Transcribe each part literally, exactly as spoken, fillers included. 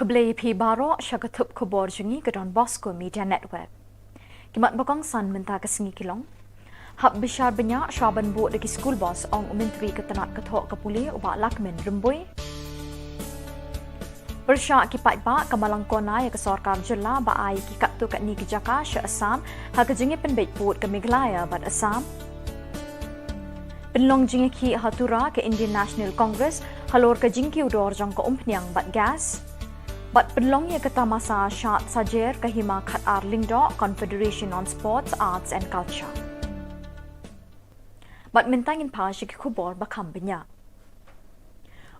Khublei ïa phi baroh sha ka thup khubor jong ngi ka Don Bosco Media Network. Ki mat ba kongsan mynta ka sngi ki long: Hap bishar bniah shwa ban buh da ki school bus, ong u Myntri ka tnat ka thoh ka pule u Bah Lahkmen Rymbui. Pyrshah ki paidbah ka Malangkona ïa ka sorkar jylla ba ai ki katto katne ki jaka sha Assam ha ka jingïapynbeit pud ka Meghalaya bad Assam. Pynlong jingïakhih ha Tura ka Indian National Congress halor ka jingkiew dor jong ka umphniang bad gas. Bad pynlong ïa ka tamasa shad sajer ka Hima Khatar Lyngdoh, Confederation on Sports, Arts and Culture. Bad mynta ngin phai sha ki khubor ba kham bniah.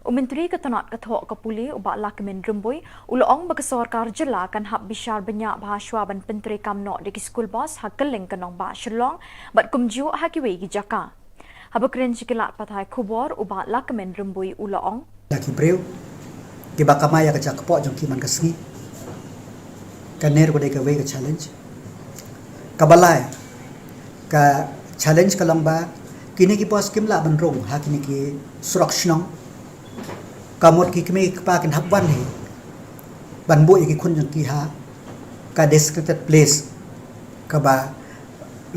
U Myntri ka tnat ka thoh ka pule u Bah Lahkmen Rymbui u la ong ba ka sorkar jylla kan hap bishar bniah bha shwa ban pyntreikam noh da ki school bus ha kylleng ka nongbah Shillong bad kumjuh ha kiwei ki jaka. Haba kren sha ki lad pathai khubor u Bah Lahkmen Rymbui u la ong: Da ki briew kiba kamai ïa ka jaka kpoh jong ki man ka sngi. Kane ruh ka dei kawei ka challenge. Kaba lai ka challenge ka long ba kine ki bus kim lah ban rung ha kine ki surok shnong. Ka mut ki kmie ki kpa kin hap wan hi ban buh ïa ki khun jong ki ha ka designated place kaba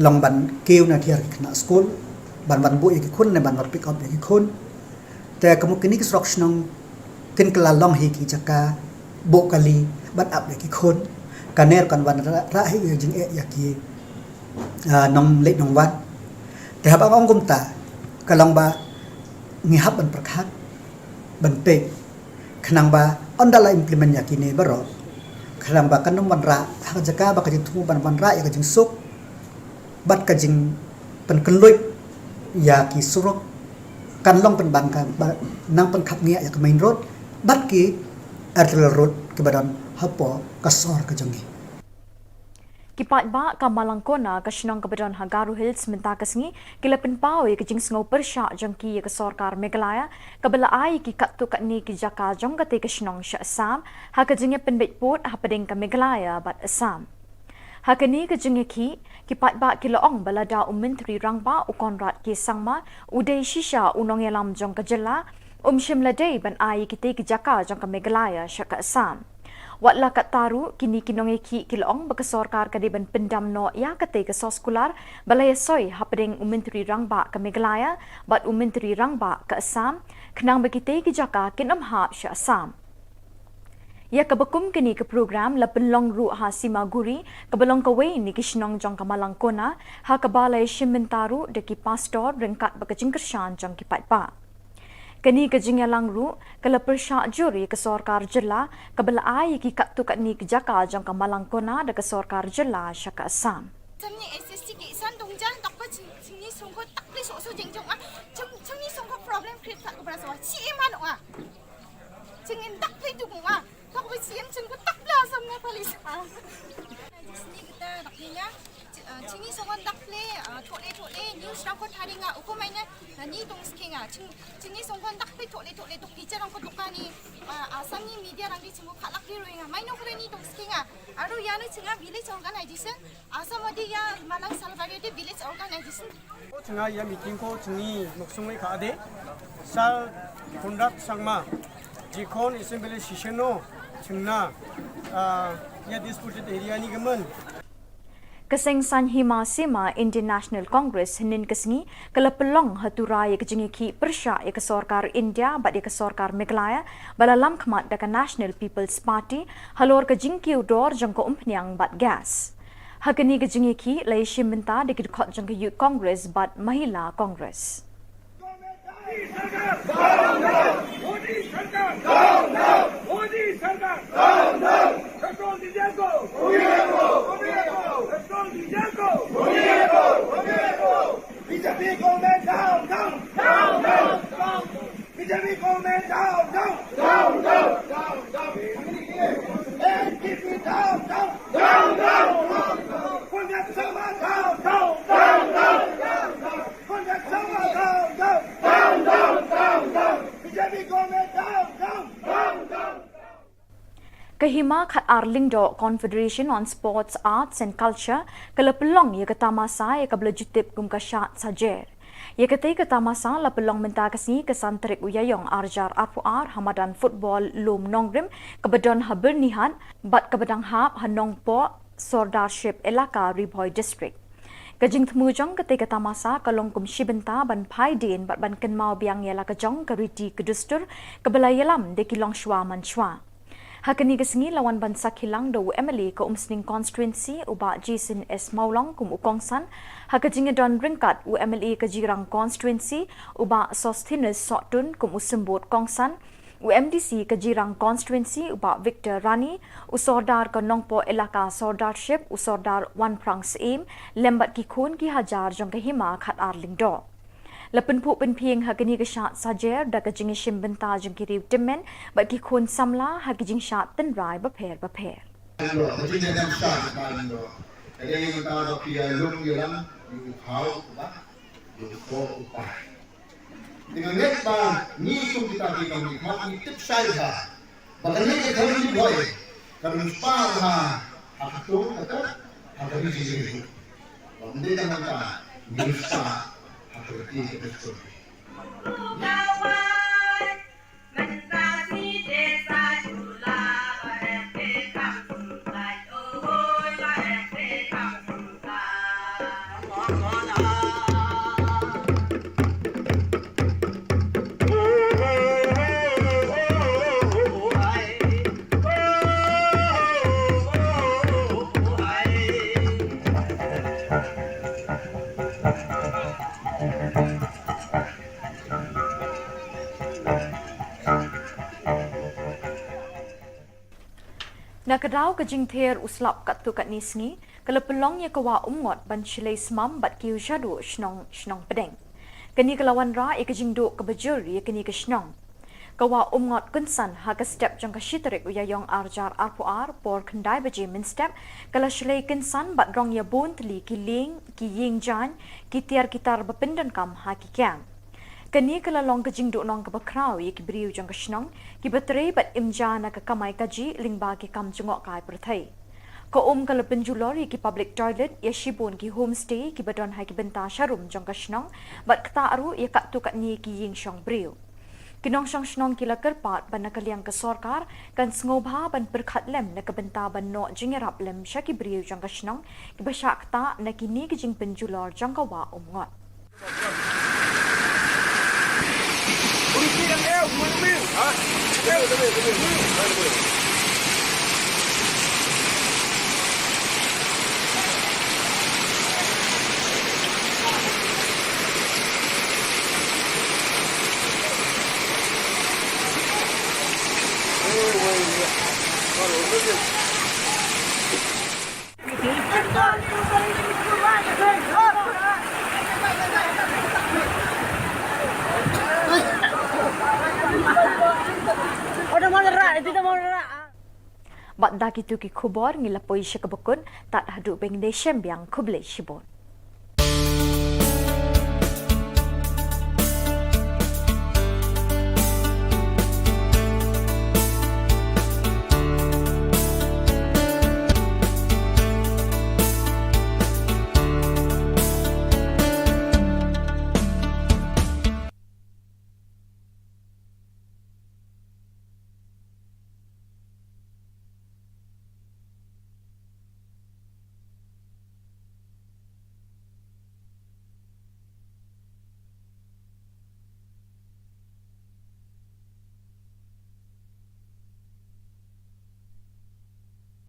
long ban kiew na thiar ki khynnah skul ban wan buh ïa ki khun ne ban wan pick up ïa ki khun. Te ka mut kine ki surok shnong kin kylla long hi ki jaka buh kali ban ap ïa ki khun. Kane ruh kan wanrah hi ïa jingeh ïa ki, ah, nongleit nongwan. Te haba nga ong kumta ka long ba ngi hap ban pyrkhat ban peit khnang ba ynda la implement ïa kine baroh khnang ba kan ym wanrah ha ka jaka ba ka jingthmu ban wanrah ïa ka jingsuk bad ka jingpynkhlaiñ ïa ki surok kan long pynban ka ba nang pynkhapngiah ïa ka main road bad ki arterial road kiba don hapoh ka sor ka jong ngi. Ki paidbah ka Malangkona, ka shnong kaba don ha Garo Hills, mynta ka sngi ki la pynpaw ïa ka jingsngew pyrshah jong ki ïa ka sorkar Meghalaya kaba la ai ïa ki katto katne ki jaka jong katei ka shnong sha Assam ha ka jingïapynbeit pud hapdeng ka Meghalaya bad Assam. Ha kane ka jingïakhih ki paidbah ki la ong ba lada u Myntri Rangbah u Conrad K Sangma u dei shisha u nongïalam jong ka jylla, um shym la dei ban ai ïa kitei ki jaka jong ka Meghalaya sha ka Assam. Wat la katta ruh kine ki nongïakhih ki la ong ba ka sorkar ka dei ban pyndam noh ïa katei ka soskular ba la ïasoi hapdeng u Myntri Rangbah ka Meghalaya bad u Myntri Rangbah ka Assam khnang ba kitei ki jaka kin ym hap sha Assam. Ïa kaba kum kane ka program la pynlong ruh ha Simaguri kaba long kawei na ki shnong jong ka Malangkona ha kaba la ïashim bynta ruh da ki pastor ryngkat bad ka jingkyrshan jong ki paidbah. Kane ka jingïalang ruh ka la pyrshah jur ïa ka sorkar jylla kaba la ai ïa ki katto katne ki jaka jong ka Malangkona da ka sorkar jylla sha ka Assam. Samni S S T ki san dong jan tak pa ching chingni songko tak pli so so jing jong ah ching chingni songko problem create tak ko bra so chi iman ah chingin tak pli tu ah tak pli ching chingko tak pli asam na pali sa. Jisni kita tak pli nya. Chini songkon dak pli thole thole news rang ko thari nga uko mai nya ni tong ski nga chini songkon dak pli thole thole tok teacher rang ko tok ni Assam ni media rang di chingu khalak di roi nga mai no kore ni tong ski nga aru ya ni chinga village organization Assam odi ya malang salbari di village organization. Chinga ya meeting ko chini noksung mai ka ade sal Conrad Sangma jikon assembly session no chingna ya disputed area ni gaman. Ka seng saiñ hima sima Indian National Congress hynnin ka sngi ka la pynlong ha Tura ïa ka jingïakhih pyrshah ïa ka sorkar India bad ïa ka sorkar Meghalaya ba la lam khmat da ka National People's Party halor ka jingkiew dor jong ka umphniang bad gas. Ha kane ka jingïakhih la ïashim bynta da ki dkhot jong ka Youth Congress bad Mahila Congress. Modi सरकार down down. Modi सरकार down down. Modi सरकार down down. Petrol diesel को। Petrol diesel को। BJP government down down. Down down. BJP government down down. Down down. NPP down down. Down down. Conrad Sangma down down. Down down. Conrad Sangma down down. Down down. Down down. BJP government down down. Down down. Ka Hima Khatar Lyngdoh Confederation on Sports, Arts and Culture ka la pynlong ïa ka tamasa ïa kaba la ju tip kum ka Shad Sajer. Ïa katei ka tamasa la pynlong mynta ka sngi ka san tarik u Ïaïong arhajar arphew ar ha madan football Lum Nongrim kaba don ha Byrnihat bad kaba dang hap ha Nongpoh Sordarship Elaka Ri Bhoi District. Ka jingthmu jong katei ka tamasa ka long kum shi bynta ban phai dien bad ban kynmaw biang ïa la ka jong ka riti ka dustur kaba la ïalam da ki longshuwa mansuwa. Ha kane ka sngi la wan ban sakhi lang da u M L A ka Umsning Constituency u Bah Jason S Mawlong kum u kongsan, ha ka jingïadon ryngkat u M L A ka Jirang Constituency u Bah Sosthenes Sohtun kum u symbud kongsan, u M D C ka Jirang Constituency u Bah Victor Rani, u Sordar ka Nongpoh Elaka Sordarship u Sordar Wanphrang Syiem, lem bad ki khun ki hajar jong ka Hima Khatar Lyngdoh. La pynphuh pynphieng ha kane ka shad sajer da ka jingïashim bynta jong ki riew tymmen bad ki khun samla ha ki jingshad tynrai bapher bapher. Ka jingïadem shad ba ïa ka dei ka ba phi ïa lum ïa lam ïa u khaw ba ïa u khaw u pa. Te nga ngeit ba ngi kum kita ki nongmihkhmat ngi tip shai bha ba kane ka thong Ri Bhoi ka don spah bha ha ka thong ka thong ha ka ri jingim. Ba ym dei tang nangta ngi don spah ha ka ri ka thong. Na ka daw ka jingther u slap katto katne sngi, ka la pynlong ïa ka Wah Umngot ban shlei smam bad kiew shaduh shnong shnong pdeng. Kane ka la wanrah ïa ka jingduh kaba jur ïa kane ka shnong. Ka Wah Umngot Kynsan ha ka step jong ka shi tarik u Ïaïong arhajar arphew ar por khyndai baje mynstep, ka la shlei kynsan bad rong ïa bun tylli ki lieng, ki ïing jaiñ, ki tiar ki tar ba pyndonkam ha ki keng. Kane ka la long ka jingduhnong kaba khraw ïa ki briew jong ka shnong, kiba trei bad im ja na ka kamai kajih lyngba ki kam jngohkai pyrthei. Ka um ka la pynjulor ïa ki public toilet, ïa shibun ki homestay kiba don ha ki bynta sharum jong ka shnong, bad ktah ruh ïa katto katne ki ïing shong briew. Ki nongshong shnong ki la kyrpad ba na ka liang ka sorkar kan sngewbha ban pyrkhat lem na ka bynta ban noh jingïarap lem sha ki briew jong ka shnong kiba shah ktah na kine ki jingpynjulor jong ka Wah Umngot. Bad da kito ki khubor ngi la poi sha kaba kut, tad haduh ba ngin ïashem biang, khublei shibun.